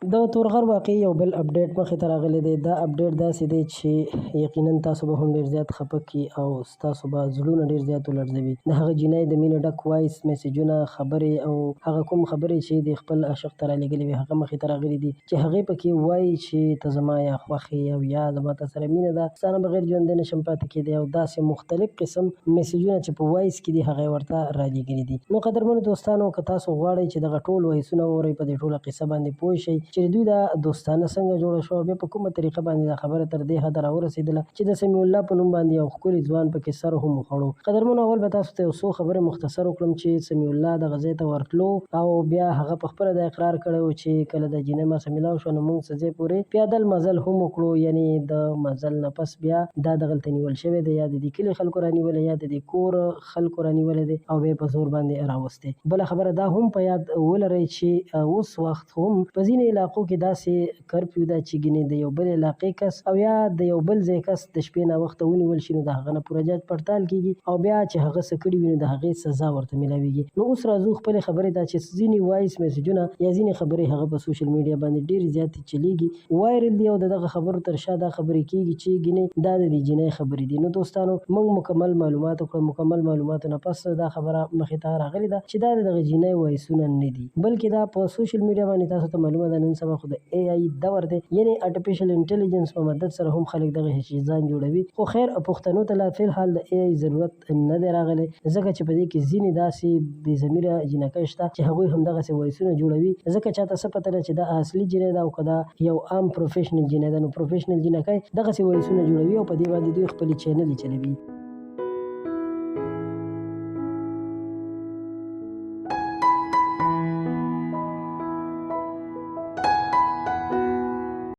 د تورغر واقعې یو بل اپډیټ مخې ته راغلی دی. دا اپډیټ داسې دی چې یقینا تاسو به هم ډیر زیات خپه کړي او ستاسو به زړونه ډیر زیات ولړزوي. د هغه جینۍ د مینې ډک وایس میسجونه، خبرې او هغه کوم خبرې چې د خپل عاشق ته رالیږلې وي هغه مخې ته راغلي دي چې هغې پکې وایي چې ته زما یا خوښ یې او یا زما تا سره مینه ده، ستا نه بغیر ژوندی نه شم پاتې کېدی او داسې مختلف قسم میسجونه چې په وایس کې دي هغه یې ورته رالیږلي دي. نو قدرمنو دوستانو، که تاسو غواړئ چې دغه ټول وایسونه واورئ، په دې ټوله قصه باندې پوه شئ چې د دوی دا دوستانه څنګه جوړه شوه او بیا په کومه طریقه باندې دا خبره تر دې حده راورسېدله چې د سمیع الله په نوم باندې یو ښکلي ځوان پکې سر هم وخوړو. قدرمنو، اول به تاسو ته یو څو خبرې مختصر وکړم چې سمیع الله دغه ځای ته ورتلو او بیا هغه په خپله دا اقرار کړی و چې کله دا جینۍ ما سره ملاو شوه نو موږ څه ځای پورې پیادل مزل هم وکړو، یعنې د مزل نه پس بیا دا دغلته نیول شوی دی، یا د دې کلي خلکو رانیولی یا د دې کور خلکو رانیولی دی او بیا یې په زور باندې راوستی. بله خبره دا هم په یاد ولرئ چې اوس وخت هم په ځینې علاقو کې داسې کرفیو ده چې ګنې د یو بل علاقې کس او یا د یو بل ځای کس د شپې ناوخته ونیول شي نو د هغه نه پوره جاج پړتال کیږي او بیا چې هغه څه کړي وي نو د هغې سزا ورته ملاویږي. نو اوس راځو خپلې خبرې ته چې ځینې وایس میسجونه یا ځینې خبرې هغه په سوشل میډیا باندې ډېرې زیاتې چلیږي، وایرل دي او د دغه خبرو تر شا دا خبرې کیږي چې ګنې دا د دې جینۍ خبرې دي. نو دوستانو، موږ مکمل معلومات وکړو، مکمل معلوماتو نه پس دا خبره مخې ته راغلې ده چې دا د دغه جینۍ وایسونه نه دي، بلکې دا په سوشل میډیا باندې تاسو ته معلومه ده نن سبا خو د ای آی دور دی، یعنې آرټیفیشل انټیلیجنس په مدد سره هم خلک دغه شیزان جوړوي. خو خیر، پښتنو ته لا فی الحال د ای آی ضرورت نه دی راغلی، ځکه چې په دې کې ځینې داسې بې ضمیره جینکۍ شته چې هغوی هم دغسې وایسونه جوړوي، ځکه چاته څه پته ده چې دا اصلي جینۍ ده او که دا یو عام پروفیشنل جینۍ ده. نو پروفیشنل جینکۍ دغسې وایسونه جوړوي او په دې باندې دوی خپلې چینلې چلوي.